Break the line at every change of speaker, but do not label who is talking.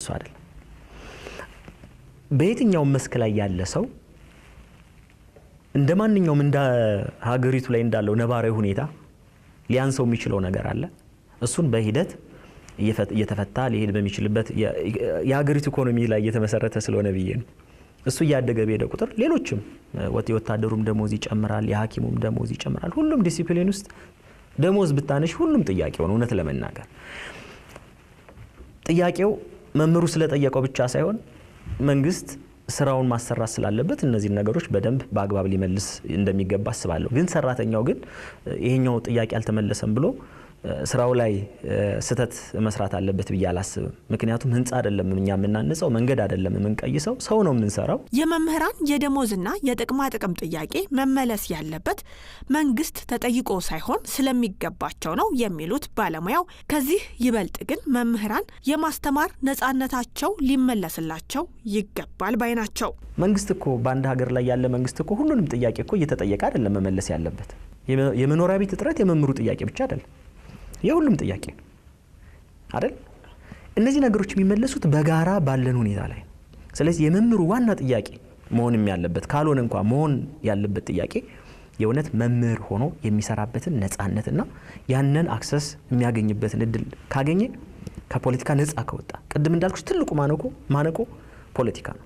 ሰው አይደለም። በየትኛውም መስክ ላይ ያለ ሰው እንደ ማንኛውም እንደ ሀገሪቱ ላይ እንዳለው ነባራዊ ሁኔታ ሊያንሰው የሚችለው ነገር አለ። እሱን በሂደት እየተፈታ ሊሄድ በሚችልበት የሀገሪቱ ኢኮኖሚ ላይ እየተመሰረተ ስለሆነ ብዬ ነው። እሱ እያደገ በሄደ ቁጥር ሌሎችም የወታደሩም ደሞዝ ይጨምራል፣ የሐኪሙም ደሞዝ ይጨምራል። ሁሉም ዲሲፕሊን ውስጥ ደሞዝ ብታነሽ ሁሉም ጥያቄ ሆነ። እውነት ለመናገር ጥያቄው መምህሩ ስለጠየቀው ብቻ ሳይሆን መንግስት ስራውን ማሰራት ስላለበት እነዚህን ነገሮች በደንብ በአግባብ ሊመልስ እንደሚገባ አስባለሁ። ግን ሰራተኛው ግን ይሄኛው ጥያቄ አልተመለሰም ብሎ ስራው ላይ ስህተት መስራት አለበት ብዬ አላስብም። ምክንያቱም ህንፃ አይደለም እኛ የምናንጸው፣ መንገድ አይደለም የምንቀይሰው፣ ሰው ነው የምንሰራው።
የመምህራን የደሞዝና የጥቅማ ጥቅም ጥያቄ መመለስ ያለበት መንግስት ተጠይቆ ሳይሆን ስለሚገባቸው ነው የሚሉት ባለሙያው፣ ከዚህ ይበልጥ ግን መምህራን የማስተማር ነጻነታቸው ሊመለስላቸው ይገባል ባይ ናቸው።
መንግስት እኮ በአንድ ሀገር ላይ ያለ መንግስት እኮ ሁሉንም ጥያቄ እኮ እየተጠየቀ አይደለም መመለስ ያለበት። የመኖሪያ ቤት እጥረት የመምህሩ ጥያቄ ብቻ አይደለም፣ የሁሉም ጥያቄ ነው አይደል? እነዚህ ነገሮች የሚመለሱት በጋራ ባለን ሁኔታ ላይ ነው። ስለዚህ የመምህሩ ዋና ጥያቄ መሆንም ያለበት፣ ካልሆነ እንኳ መሆን ያለበት ጥያቄ የእውነት መምህር ሆኖ የሚሰራበትን ነጻነትና ያንን አክሰስ የሚያገኝበትን እድል ካገኘ፣ ከፖለቲካ ነጻ ከወጣ፣ ቅድም እንዳልኩሽ ትልቁ ማነቆ ፖለቲካ ነው።